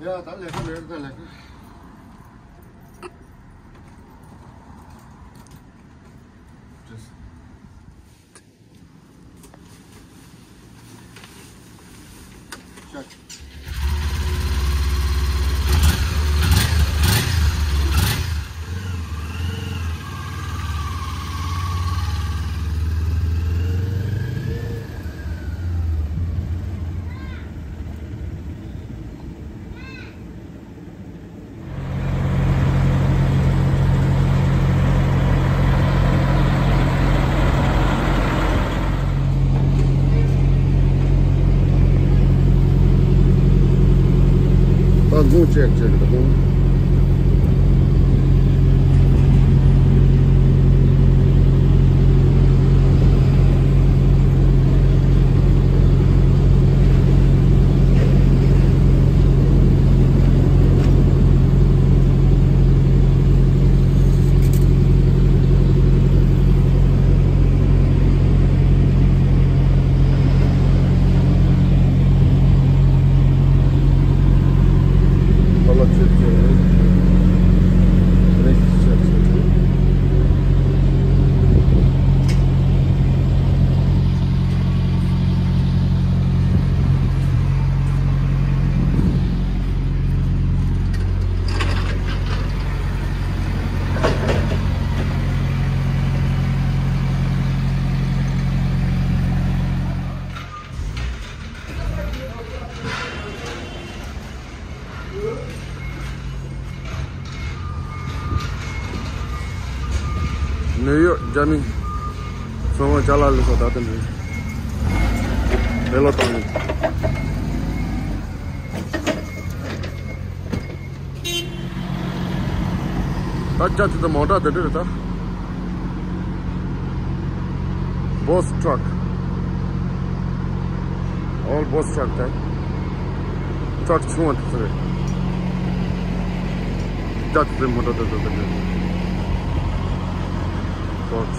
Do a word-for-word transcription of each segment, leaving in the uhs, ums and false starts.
ཡ་ད་ལས་ཀ་ལས་ཀ་ལས་ཀ། ད་འཛུགས་ཅེག་ཅེག་ད་དུང་། ནིའུ་ཡོག་རྒྱ་མི་ཚོང་དཔོན་ཅ་ལག་ལས་ས་ད་ལྟ་འདི་རེ་ལོ་བཏང་ནས། ད་རྒྱ་ཆེ་ད་མོ་ཊ་དེ་འདྲ་རེད་ད། Boss truck. All Boss truck ད། ཊག་ཆུང་བ་དེ་ཚོ་རེད། རྒྱ་ཆེ་ད་མོ་ཊ་དེ་ཚོ་དེ་འདྲ་རེད། Boss.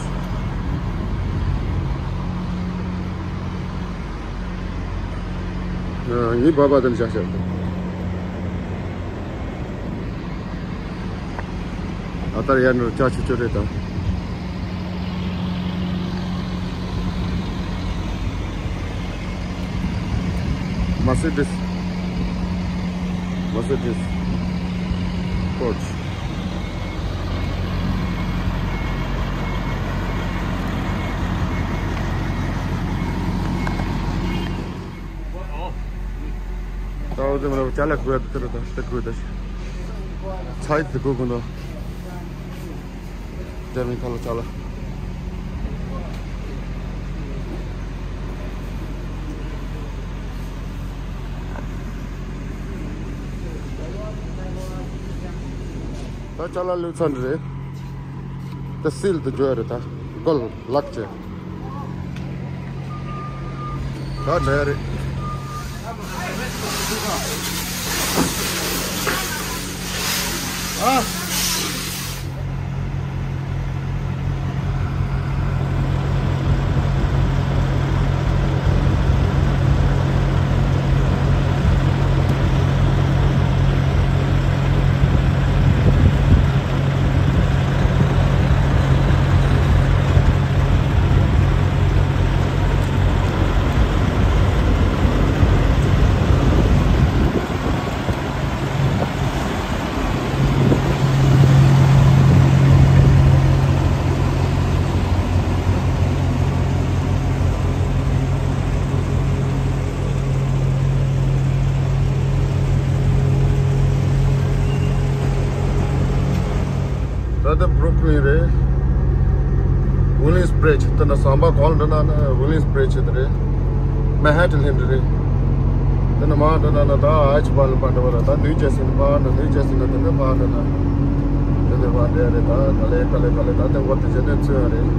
ངའི་བ་བ་དེ་འདྲ་བྱ་བྱ། ཨ་ལྟར་ཡར་འགྲོ་ཅག་ཆུ་ཆུ་རེད་དམ། Mercedes. Mercedes Coach. ད་འོ་དེ་མ་རེད་ཅ་ལག་དགོས་ཡ་དེ་རེད་ད་དེ་དགོས་ད། ཚ་ཡི་དེ་དགོས་དགོས་འདུག་རྒྱ་མི་ཁ་ལ་ཅ་ལག་ད་ཅ་ལག་ལུས་ཚན་རེད། ད་སིལ་དུ་འཇོག་རེད་ད། གོལ་ལག་བཅས། ད་འདྲ་རེད། ཨ། ད་ལྟ་བུ་རུག་ལིན་རེད། ཝུ་ལིམ་སི་བྷི་རིཇ། དེ་ནས་ཟམ་པ་གང་ལ་འགྲོ་ན་ནི་ཝུ་ལིམ་སི་བྷི་རིཇ་དེ་རེད། མན་ཧ་ཊན་ལྷན་རེད། དེ་ནས་མར་འགྲོ་ན་ནི་ད་ཨརཆ་བཱལ་པ་འགྲོ་བ་ལ་ད་ནིའུ་ཇར་སི་ནས་ཕར་འགྲོ། ནིའུ་ཇར་སི་ནས་དེ་ནས་ཕར་འགྲོ་ན་དེ་ནས་ཕར་འགྲོ་རེད། ད་ག་ལེ་ག་ལེ་ག་ལེ་ད་དེ་འོ་དེ་བྱས་ནས་ཚུད་ཡ་རེད།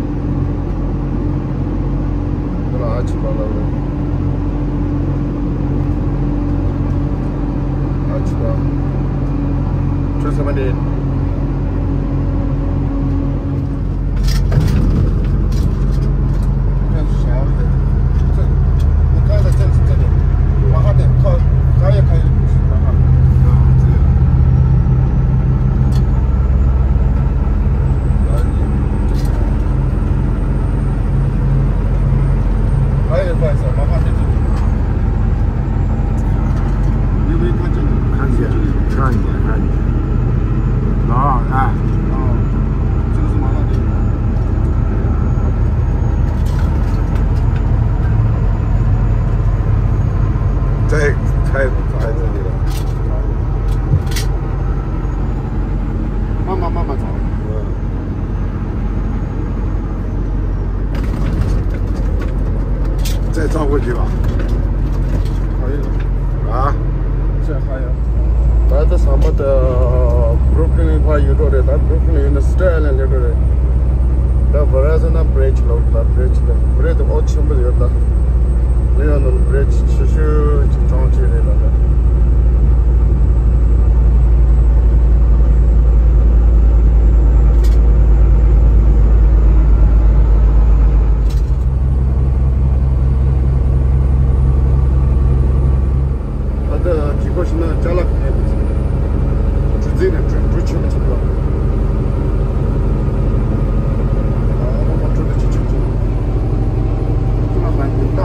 དེ་ལ་ཨརཆ་བཱལ་རེད། ཨརཆ་བཱལ། two seventy-eight. ཁ་ཡ་ཁ་ཡ། ད་ཟམ་པ་ད་བྷུ་རུག་ལིན་ཕར་ཡོད་འགྲོ་རེད། ད་བྷུ་རུག་ལིན་ཡོད་ན་སི་ཊེ་ཊི་ཨའི་ལེན་ཌ་ཡོད་འགྲོ་རེད། ད་ཝེ་རི་ཛོན་ན་བྷི་རི་ཇི་ལོག་ད་བྷི་རི་ཇི་ད་བྷི་རི་ཇི་ཨོ་ཆེན་པོ་ཡོད། ད་ནིའུ་ཡོག་ནང་བྷི་རི་ཇི་ཆེ་ཤོས་ཀྱི་གྲོང་ཁྱེར་རེད་ད། ད་ད་ཅི་གོ་ཤི་ན་ཅ་ལག་ཁེ་ནས་གྲུ་འཛིན་ནས་གྲུ་གྲུ་ཆེན་པོ་ཆེན་པོ། ཨ་མ་མ་གྲུ་འདི་ཅི་ཆེན་པོ་ཆེན་པོ། ཁོ་ན་མ་ཡིན་ད།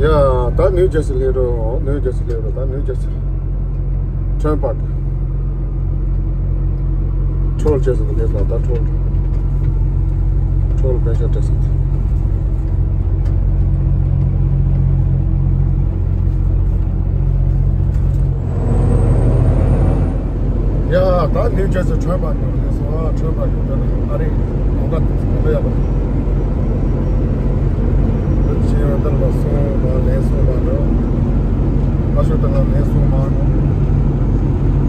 ཡ་ད་ནིའུ་ཇར་སི་སླེབས་འགྲོ། ནིའུ་ཇར་སི་སླེབས་འགྲོ། ད་ནིའུ་ཇར་སི། ཊོལ་པ་ཊོལ་ཅེས་སུ་ལས་ལ་ད་ཊོལ། ཊོལ་པེ་ཤ་ཏེ་སི། ཡ་ད་ནིའུ་ཇར་སི་ཊོལ་པ་ཊོལ་ལས་སོང་ཨ། ཊོལ་པ་ཊོལ་ལས་སོང་ཨ་རེ། ཨོ་ད་ལས་ཡག་པ། ཅི་ཡང་ལྟར་ལ་སོང་བ་ལས་སོང་བ་འགྲོ། ཨ་ཤོ་ད་ལ་ལས་སོང་མ་འགྲོ།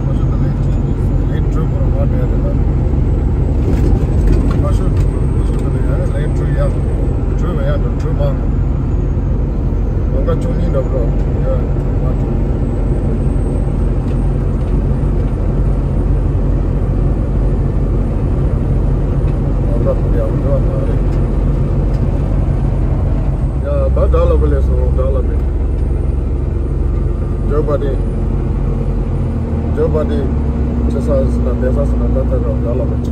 ཨ་ཤོ་ད་ལས་ཅི་ལས་སོང་ལས་གྲུ་བོར་བ་འདྲ་རེད་ད། ཨ་ཤོ་ཨ་ཤོ་ད་ལས་ཡ་ལས་གྲུ་ཡག་གྲུ་བ་ཡག་འགྲོ་གྲུ་མ་འགྲོ། ལོ་འགའ་བཅུ་གཉིས་འགྲོ་འགྲོ་ཡ་མ་འགྲོ། ལོ་འགའ་ཡག་འགྲོ་མ་རེད། ཡ་ད་ཌ་ལ་བི་ལས་སོང་ཌ་ལ་བི། ཇོ་བྷའི་ཌེན། ཇོ་བྷའི་ཌེན་ཆེ་ས་སི་ན་བསྡད་ས་སི་ན་ད་ད་ད་ལ་བི།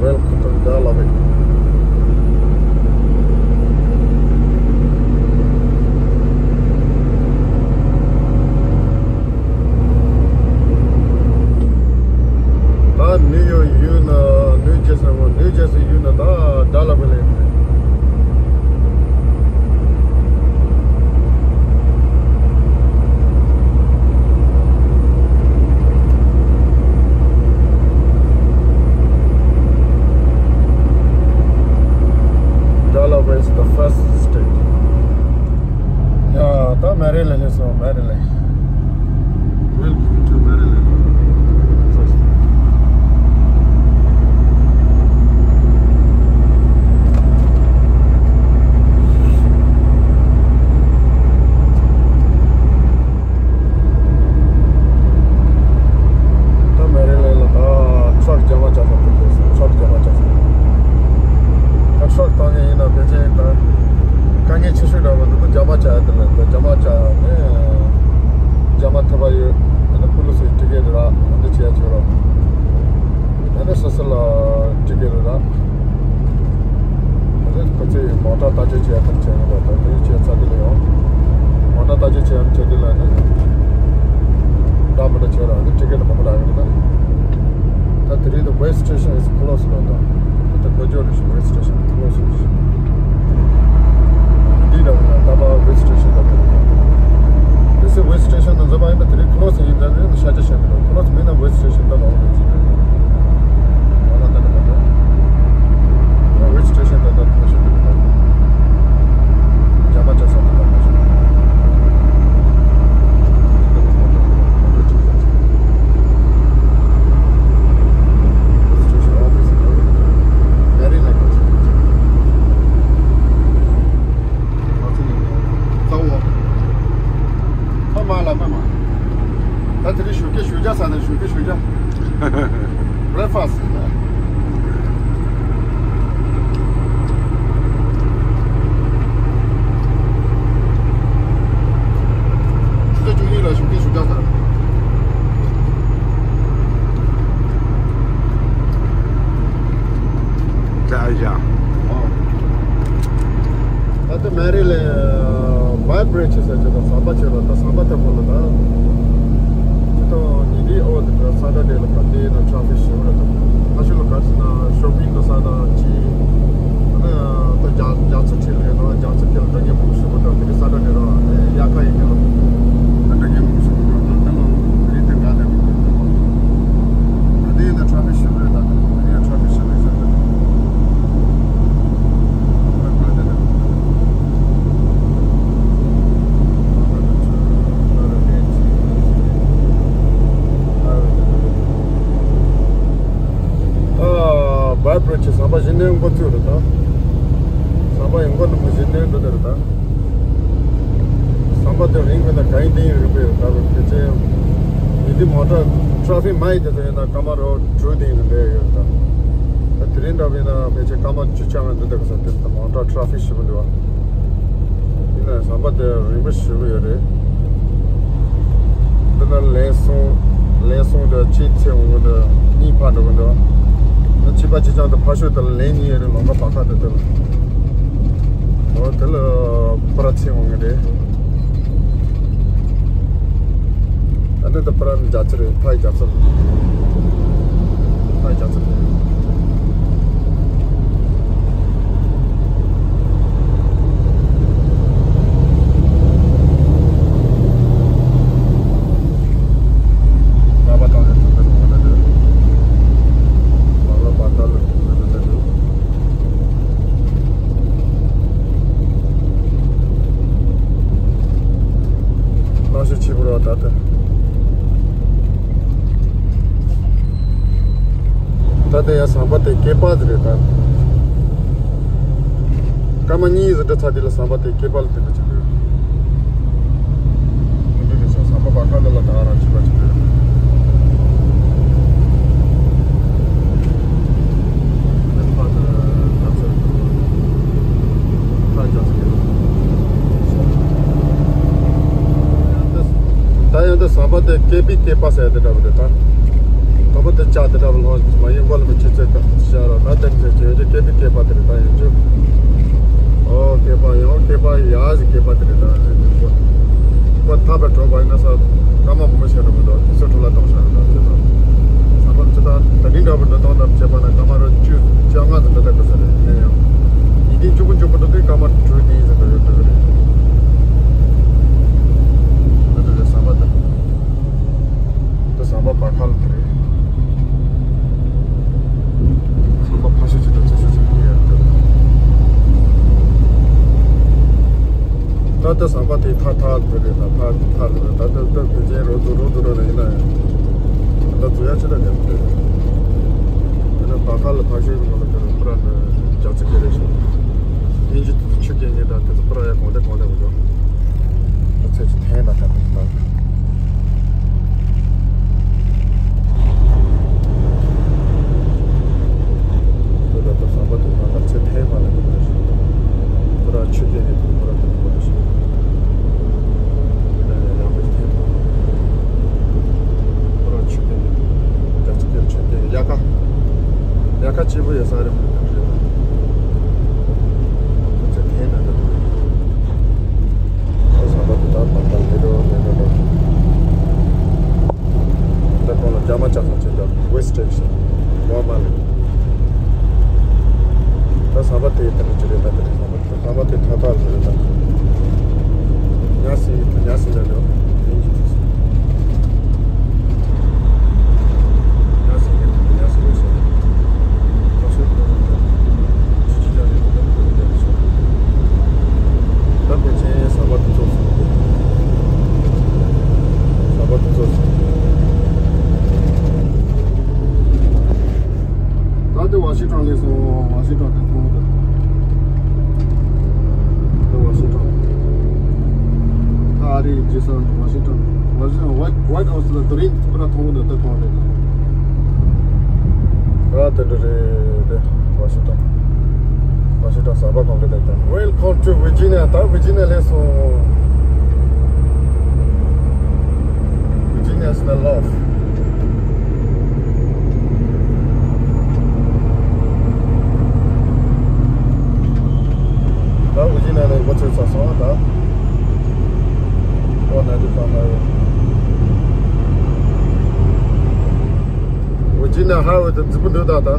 Welcome to Dallas། ད་ནིའུ་ཡོག་ཡུལ་ན་ནིའུ་ཇར་སི་ནིའུ་ཇར་སི་ཡུལ་ན་ད་ཌ་ལ་བི་ལ་ཡིན། Delaware is the first state. ཡ་ད་མེ་རི་ལེན་ལ་སླེབས་སོང་། མེ་རི་ལེན། Welcome to Maryland. ད་མེ་རི་ལེན་ལ་ད་ཊྲག་རྒྱ་མ་ཅག་ཚང་ཐུག་སོང་། ཊྲག་རྒྱ་མ་ཅག་ཚང་། ད་ཊྲག་བཏང་མཁན་ཡིན་ན་ཕལ་ཆེར་ད་དཀའ་ངལ་ཆེ་ཤོས་འདྲ་བོ་འདུག་ད་རྒྱ་མ་ཅག་དེ་ལ་ད་རྒྱ་མ་ཅག་ནས་རྒྱ་མ་ཐོབ་པ་ཡོད། ད་ནི་ཕུ་ལུ་སི་ཊི་ཀེ་ཊི་རག་འདི་བྱས་ཆོག་རོགས། ད་ནི་སོ་སོ་ལ་ཊི་ཀེ་ཊི་རག་ད་ནི་ཁོ་ཚོས་མོ་ཊ་བརྟག་དཔྱད་བྱས་ཐག་བཅད་ཡོད་པ་ད་དེ་བྱས་ཚར་དེ་ལ་ཡང་མོ་ཊ་བརྟག་དཔྱད་བྱས་ཡང་བྱས་དེ་ལ་ནི་འདྲ་མི་འདྲ་བྱས་ར་ནི་ཊི་ཀེ་ཊི་མང་པོ་རག་ཡོད་རེད། ད་དེ་རིང་དུ་West Station is closed ལོ། ད་ད་གོ་ཅོ་རེ་ཞིག West Station closed ཞིག་འདི་འདྲ་བ་ན་ད་པ་West Station ད་དེ་རིང་West Station ན་འཛོམས་པ་ཡིན་ན་དེ་རིང་closed ཡིན་ད་ནི་ཤ་ཆ་ཤ་མི་འདུག closed མིན་ན་West Station ད་ལོག་རེད་ཅི་འདྲ་ཡོད་ང་ལ་ད་ནི་མ་འདུག West Station ད་ད་ད་ཤ་མི་འདུག་རྒྱ་མ་ཅག་ས་ད་ད་ད་ཤ་མི་འདུག Breakfast. ཆུ་ཚོད་བཅུ་གཉིས་ལ་ཞོགས་ཀས་ཞོགས་ཇ་ཟ། ད་ཨ་ད་ལྟ་མེ་རི་ལེན་བྷའི་བྷི་རི་ཇི་ཟེར་གྱི་དང་ཟམ་པ་ཆེ་ལ་ད་ཟམ་པ་ཐེབས་པ་ལ་ད་སྤྱི་བཏང་ཉིན་དེའི་ཨོ་དེ་ད་སེ་ཊར་ཌེ་ལ་ད་དེ་ན་ཊྲ་ཕིག་ཞེ་པོ་རེད་ད། ཁ་ཤས་ལ་ག་རེ་ཟེར་ན་ཤོ་པིང་འགྲོ་ས་དང་ཅི། ད་ནི་ད་རྒྱ་རྒྱ་མཚོ་འཁྲིས་ལ་ཡོད་ན་རྒྱ་མཚོ་འཁྲིས་ལ་སྒྲ་སྙན་མང་པོ་ཞིག་མ་གཏོགས་དེ་གི་སེ་ཊར་ཌེ་རེད་བ། དེ་དབྱར་ཁ་ཡིན་གྱི་རེད། ད་སྒྲ་སྙན་མང་པོ་ཞིག་མ་གཏོགས་ད་ད་ལོ་རི་དེ་འགའ་ད་མི་འདུག་ད་དེ་ཡིན་ན་ཊྲ་ཕིག་ཞེ་པོ་རེད་ད། ད་དེ་ཡང་ཊྲ་ཕིག་ཞེ་པོ་རེད་ཟེར་ད། ཟམ་པ་བཞི་ནས་འགོ་བཙུགས་རེད་ད། ཟམ་པ་ཡི་འགོ་ནས་བཞི་ནས་འགྲོ་དེ་རེད་ད། ཟམ་པ་དེ་རིང་མིན་ན་གང་ཡིན་དེ་ཡིན་རིག་པས་ད་རུང་ཕལ་ཆེར་ཡིན་དེ་མོ་ཊ་ཊ་ཕིག་མང་ཡིན་དེ་ཚོ་ཡིན་ན་སྐར་མ་རོ་དྲུག་དེ་ཡིན་ན་འདྲ་ཡོད་ད། ད་དེ་རིང་འདྲ་བ་ཡིན་ན་ཕལ་ཆེར་སྐར་མ་བཅུ་ཆ་ང་འདི་འདྲ་གི་ས་དེ་ད་མོ་ཊ་ཊ་ཕིག་ཞེ་པོ་འདུག་བ། ཡིན་ན་ཟམ་པ་དེ་རིང་པོ་ཞེ་པོ་ཡོད་རེད། འདི་ན་ལན་སུང་། ལན་སུང་དེ་ཕྱི་ཚེ་འོང་གི་འདུག་གཉིས་ཕར་འགྲོ་གི་འདུག་ཕྱི་པ་ཕྱི་ལྕང་དེ་ཕར་ཕྱོགས་དེ་ལ་ལན་གཉིས་ཡོད་རེད། ལོང་ག་བར་ཁ་དེ་དེ་ལ། འོ་དེ་ལ་པར་ཚེ་འོང་གི་རེད། ཨ་ནི་འདི་པར་རྒྱ་ཚ་རེད། ཕར་རྒྱ་ཚ་རེད། ཕར་རྒྱ་ཚ་རེད། ལག་པ་བཏང་ནས་འགྲོ་གི་འདུག་ལ་འདུག་ལག་པ་བཏང་ལ་འགྲོ་གི་འདུག་ལག་ཤུ་ཆེ་པོ་ར་ད་ལྟ། ད་ལྟ་ཡ་ཟམ་པ་དེ་སྐེད་པ་དེ་རེད་ད། སྐར་མ་གཉིས་ཟིན་འདྲ་ཚ་དེ་ལ་ཟམ་པ་དེ་སྐེད་པ་ལ་དེ་འདྲ་ཅིག་འདུག་འདི་འདྲ་རེད་ཤག་ཟམ་པ་བར་ཁ་འདི་ལ་ད་རང་བྱིས་པ་ཅིག་འདུག་འདི་ཕར་དེ་ལ་ཚོད་ཁ་རྒྱ་ཚ་གི་རེད། ད་ཡང་འདི་ཟམ་པ་དེ་ཀེ་པི་ཀེ་པ་ཟེར་དེ་འདྲ་པོ་རེད་ད། དང་པོ་དེ་ལྕགས་དེ་འདྲ་པོ་ལྷོ་མ་ཡིན་པ་ལ་མི་ཆེ་ཚད་ཀ་ཤ་ར་ད་དེ་ཚད་ཀྱི་ཡོད་ཀྱི་ཀེ་པི་ཀེ་པ་དེ་རེད་ད་ཡོད་ཀྱི། ཨོ་ཀེ་པ་ཡང་ཀེ་པ་ཡ་ཟི་ཀེ་པ་དེ་རེད་ད་ཟེར་གྱི་ཀོ། ཀོ་ཐ་པ་གྲོ་པ་ཡིན་ན་ས་སྐར་མ་མང་པོ་ཤ་ར་མི་འདུག་དེ་ཚོ་འཕྲོ་ལ་གཏོང་ཤ་ར་ད་དེ་ཚོ། ས་པ་ཅི་ད་ད་རིང་འདྲ་པོ་འགྲོ་སྟངས་དང་བྱས་པ་ན་སྐར་མ་རོ་བཅུ་བཅོ་ལྔ་ཙམ་འགྲོ་ད་གོ་ས་རེད་ཡིན་ན་ཡང་། ཡིན་གྱི་མགྱོགས་པོ་མགྱོགས་པོ་འགྲོ་དུས་སྐར་མ་དྲུག་བདུན་ཙམ་འགྲོ་ཡོད་འགྲོ་གི་རེད། འདི་འདྲ་རེད་ཟམ་པ་དེ། ད་ཟམ་པ་བར་ཁ་ལ་དེ་རེད། ཟམ་པ་ཕར་ཕྱོགས་ཅིག་དང་ཚུར་ཕྱོགས་ཅིག་ཡར་དེ་རེད། ད་ལྟ་ཟམ་པ་དེ་ཐག་ཐག་དེ་རེད་ད་ཐག་ཐག་རེད་ད་ལྟ་ད་དེ་ཅན་རོ་དུ་རོ་དུ་རོ་རེད་ཡིན་ན་ཡང་། ད་ལྟ་འཛུལ་ཡ་ཅི་ད་ཉམས་དེ་རེད། དེ་ནས་བར་ཁ་ལ་ཕར་ཕྱོགས་ཀྱི་ནང་ལ་དེ་རོ་པུ་ར་ནི་རྒྱ་ཚ་གི་རེད་ཤག་དབྱིན་ཇི་དེ་ཚོ་ཆུ་རྐྱེན་ཉེ་ད་དེ་ཚོ་པུ་ར་ཡ་གོང་དེ་གོང་དེ་འགྲོ། ཚེ་ཆུ་ཐན་ན་ད་ད་ད། དེ་ལ་ད་ཟམ་པ་དེ་ནང་ལ་ཚེ་ཐན་མ་ལ་འགྲོ་རེད་ཤག་པུ་ར་ཆུ་རྐྱེན་ཉེ་དེ་པུ་ར་དེ་འགྲོ་རེད་ཤག་དེ་ལ་ཡ་ཡང་པོ་ཐན་མ་ལ། པུ་ར་ཆུ་རྐྱེན་ཉེ་དེ་རྒྱ་ཆུ་རྐྱེན་ཆུ་རྐྱེན་ཡ་ཁ་ཡ་ཁ་ཆེ་པོ་ཡ་ས་རེད་མ་རེད་ད། ཁོ་ཚོས་འཐེན་ན་འདོད། ཁོ་ཟམ་པ་དེ་དག་མ་ལྟ་ལེ་རོ་ལེ་རོ་ལོ། ད་ཁོང་ལ་རྒྱ་མ་ཅག་ཙམ་བྱེད་ཀྱང་ཝེ་སི་ཊི་ཊེབ་ཤིག་ངོ་མ་ལེ། ད་ཟམ་པ་དེ་ད་ལེ་ཅི་རེད་ད་དེ་རེད་ཟམ་པ་དེ་ད་ད་ལེ་རེད་ད། ཉ་སི་ཉ་སི་ལེ་རོ། ད་དེ་ཝ་ཤིང་ཊོན་ལས་སོང་། ཝ་ཤིང་ཊོན་དེ་མཐོང་གི་འདུག་དེ་ཝ་ཤིང་ཊོན། ད་ཨ་རིའི་རྗེས་སུ་ཝ་ཤིང་ཊོན། ཝ་ཤིང་ཊོན་ཝའིཊ་ཝའིཊ་ཧའུ་སི་ལ་དེ་རིང་ཚོ་ར་མཐོང་གི་འདུག་དེ་གང་རེད། ཨ་དེ་འདྲ་རེད་དེ་ཝ་ཤིང་ཊོན། ཝ་ཤིང་ཊོན་གསར་པ་གང་རེད་དེ། Welcome to Virginia. ད་ཝི་ཇི་ནི་ཡ་ད་སོང་། Virginia is the love. ད་ཝི་ཇི་ནི་ཡ་ལ་འགོ་ཚུགས་ཚར་སོང་ད། ཨོ་ན་དུ་ཕ་མ་ཡོད། ཝི་ཇི་ནི་ཡ་ཧའི་ཝེ་དེ་མཛེས་པོ་འདུག་ད་ད།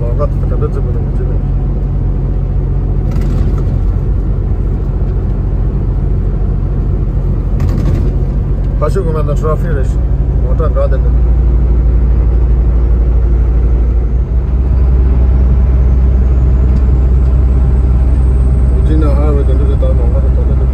ལམ་ཁ་དེ་ག་འདྲ་མཛེས་པོ་འདུག་ཝི་ཇི་ནི་ཡ། ཕ་ཤུལ་གོ་མ་ན་ཊ་ར་ཕིག་རེད། མོ་ཊ་འགའ་དེ་འདུག་ཝི་ཇི་ནི་ཡ་ཧའི་ཝེ་དེ་འདྲ་དེ་ལྟར་མང་པོ་དེ་ཐོག་དེ་འདུག་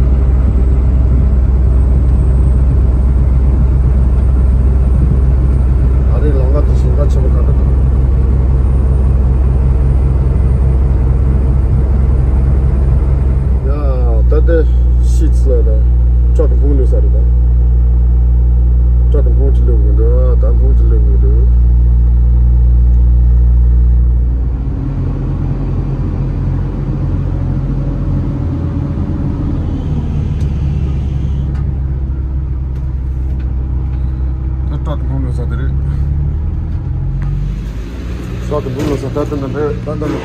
ས་རེད་ད། ཊྲག་གི་སྣུམ་ཅིག་སླེབས་ཀྱི་འདུག་ད་སྣུམ་ཅིག་སླེབས་ཀྱི་འདུག་ད་ཊྲག་གི་སྣུམ་སླེབས་ས་དེ་རེད། ཊྲག་གི་སྣུམ་སླེབས་ས་ད་ལྟ་འདི་འདྲ་རེད། ད་ལྟ་ནི་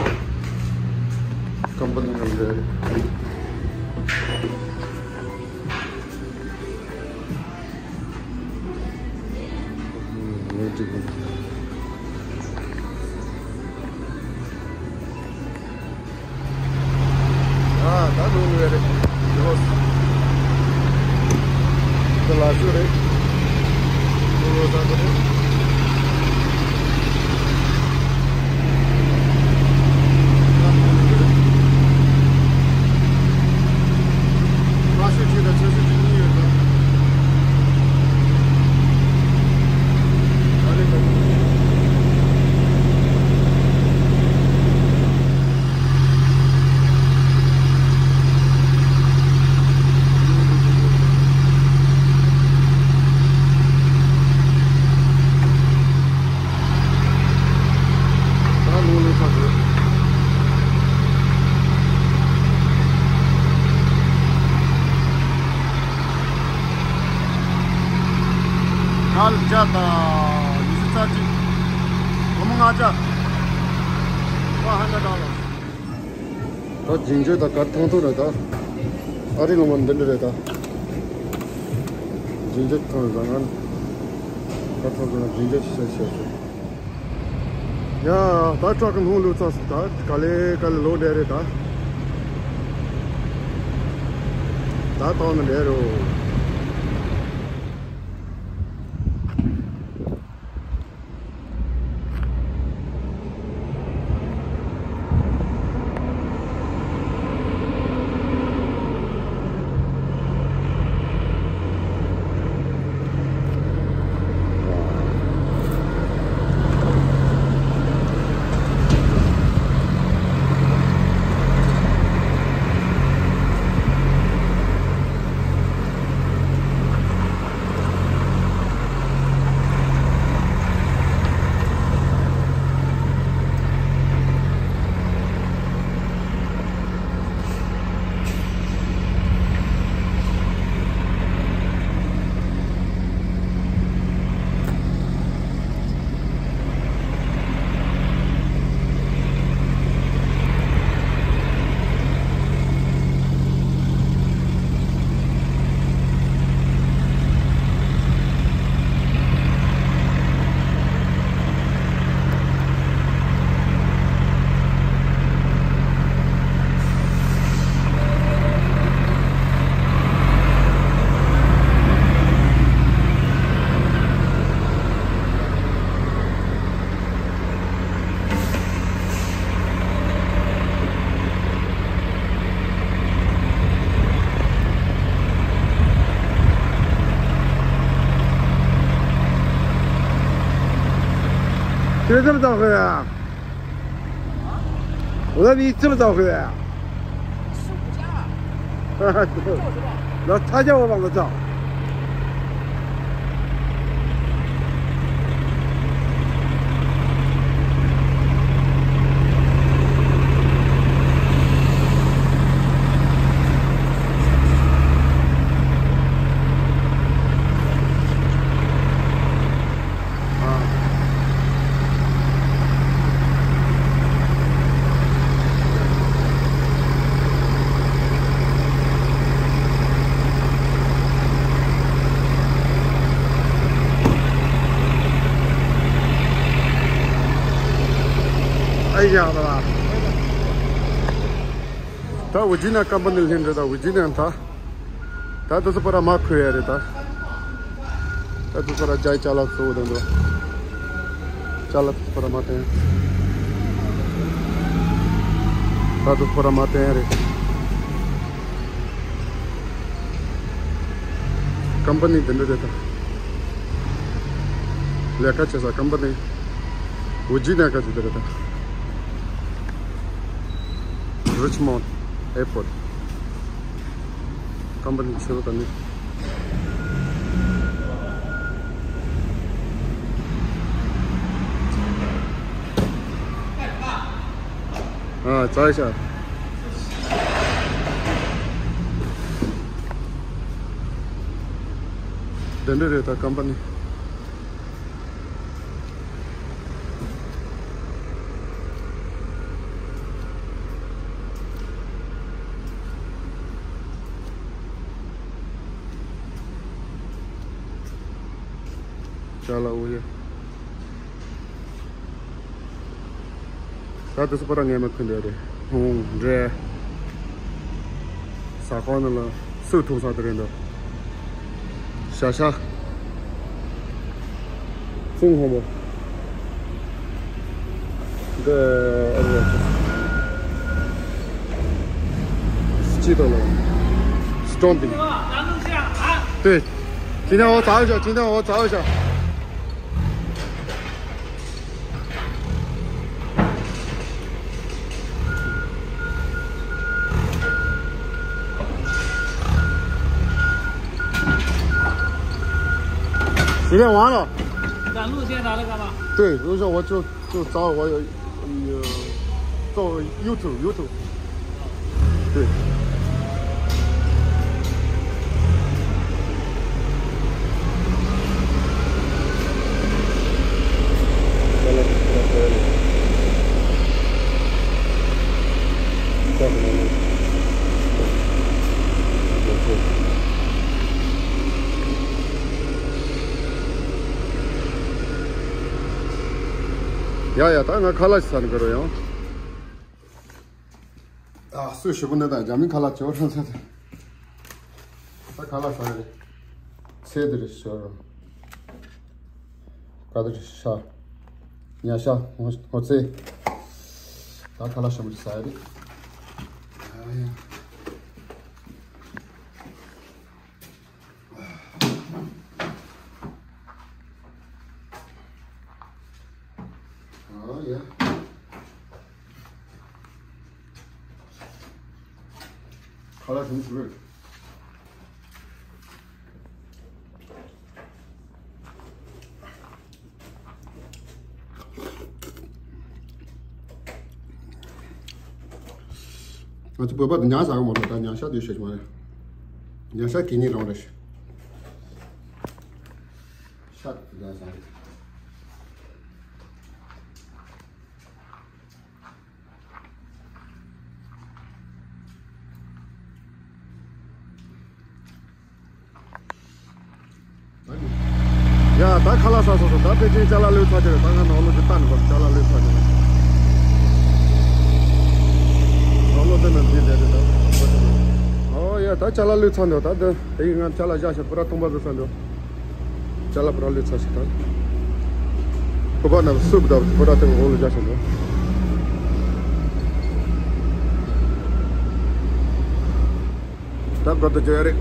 ཀམ་པ་ནི་འདི་འདྲ་རེད། ཨ། ད་ལོ་ལོ་རེད། ལོ་ད་ལ་ཤུ་རེད། ལོ་ལོ་ད་རེད། ཁལ་བརྒྱ་དང་ཉི་ཤུ་རྩ་གཅིག་སྒོར་མོ་ལྔ་བརྒྱ། One hundred dollars. ད་རྒྱན་ཆ་ད་གར་ཐང་ཐོག་རེད་ད། ཨ་རི་ལུང་མ་འདི་འདྲ་རེད་ད། རྒྱན་ཆ་ཐང་བཟང་ངན། གར་ཐང་ཐོག་ན་རྒྱན་ཆ་ཤ་ཤ་ཤ། ཡ། ད་ཊྲག་གི་སྣུམ་བླུགས་ཚར་སོང་། ད་ག་ལེ་ག་ལེ་ལོག་བསྡད་རེད་ད། ད་ཐོག་ནས་བསྡད་རོགས། ཁྱོད་ཙམ་ཙམ་ཤོད་ཡ། འོ་ད་ནི་ཙམ་ཙམ་ཤོད་ཡ། ལ་ཐ་ཅག་བ་བང་ལ་ཙམ། ཨ་ཡ་ལ། ད་ཝི་ཇི་ནི་ཡ་ཀམ་པ་ནི་ལྷན་འདྲེ་ད་ཝི་ཇི་ནི་ཡ་ད། ད་དུ་སུ་པ་ར་མ་ཁོ་ཡ་རེད་ད། ད་དུ་སུ་པ་ར་ཇའི་ཅ་ལག་གཙོ་བོ་དང་འདུག་ཅ་ལག་དུ་སུ་པ་ར་མ་བསྟན། ད་དུ་སུ་པ་ར་མ་བསྟན་རེད། ཀམ་པ་ནི་འདི་འདྲ་རེད་ད། ལས་ཀ་བྱེད་ས་ཀམ་པ་ནི། ཝི་ཇི་ནི་ཡ་ཀ་ཅིག་འདི་རེད་ད། Richmond Airport། ཀམ་པ་ནི་ཆེ་བོ་ད་ནི། ཙག་ཤ། དེ་འདྲ་རེད་ད་ཀམ་པ་ནི། ཅ་ལག་འོ་ཡ། ད་དེ་ཚོ་པ་ར་ངས་མ་ཁུར་འདོད་རེད། ཧུང་འདྲེ། ཟ་ཁང་ནང་ལ་སུ་འཐུང་ས་དེ་རེད་འདུག་ཤ་ཤ། ཙུང་ཧོ་མོ། འདི་ཨ་རུ་ཅི་ཏོ་ལ། སི་ཀྲོམ་པིང་། 对，今天我找一下，今天我找一下。 时间完了。你敢录现场了干嘛？对，我说我就，就找我有，有，做YouTube，YouTube。对。 ཡ་ཡ། ད་ང་ཁ་ལག་ཅིག་ཟ་ནི་གི་རོ་ཡང་། ཨ། སུ་ཞུ་གི་འདི་དང་རྒྱ་མི་ཁ་ལག་ཅོ་རང་ཚ་ཚ། ད་ཁ་ལག་ཟ་ཡ་རེད། ཚེ་འདི་རེད་ཞོར། ཀ་འདི་རེད་ཤ། ཉ་ཤ། སྔོ་སྔོ་ཚལ། ད་ཁ་ལག་ཞོར་མི་ཟ་ཡ་རེད། ཨ་ཡ། ཨ་ཡ། ཁ་ལག་ཞིམ་ཞིམ་རེད། ང་ཚོ་བོད་པ་དང་ཉ་ཟ་གི་མ་རེད། ད་ཉ་ཤ་དེ་ཤེས་མ་རེད། ཉ་ཤ་གི་ཉིན་རང་རེད། ཤ་དེ་ཟ་རེད། ཡ། ད་ཁ་ལག་ཟ་སོང་སོང་། ད་ཕལ་ཆེར་ཅ་ལག་ལོས་ཚར་གྱི་རེད། ད་ང་ནང་ལོགས་ཀྱི་ལྟ་ནི་བ། ཅ་ལག་ལོས་ཚར་གྱི་རེད། ནང་ལོགས་དེ་ནང་འཛིན་བསྡད་རེད་ད། ཨོ་ཡ། ད་ཅ་ལག་ལོས་ཚར་འདུག་ད་དེ་དེ་ཡིན། ང་ཅ་ལག་བཞག་ཤག་པུ་ར་ཐུང་པ་ཟ་ས་འདུག་ཅ་ལག་པུ་ར་ལོས་ཚར་ཤག་ད་ཁུ་པ་ན་སུབ་ད་པུ་ར་ཐུང་འོག་ལ་བཞག་ཤག་འདུག་ད་སྒོ་དེ་འཇོག་ཡ་རེད།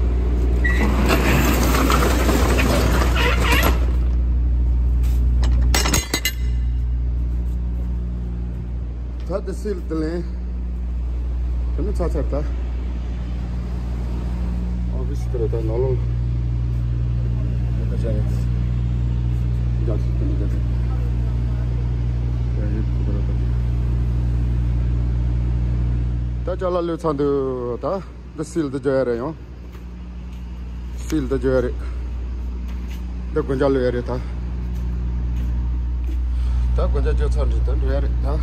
ད་དེ་སིལ་དེ་ལེན། དེ་ནི་ཚ་ཚར་ད། ཨོ་ཕི་སི་དེ་རེད་ད། ནང་ལོགས་ད་ཆ་རེད། རྒྱ་ཆེ་དེ་ནི་རྒྱ་ཆེ། ད་ཅ་ལག་ལོས་ཚར་འདུག་ད། འདི་སིལ་དུ་འཇོག་ཡ་རེད་ཡང་། སིལ་དུ་འཇོག་ཡ་རེད། འདི་དགུན་ཆ་ལོས་ཡ་རེད་ད། ད་དགུན་ཆ་འཇོག་ཚར་འདྲི་ད་འགྲོ་ཡ་རེད་ད།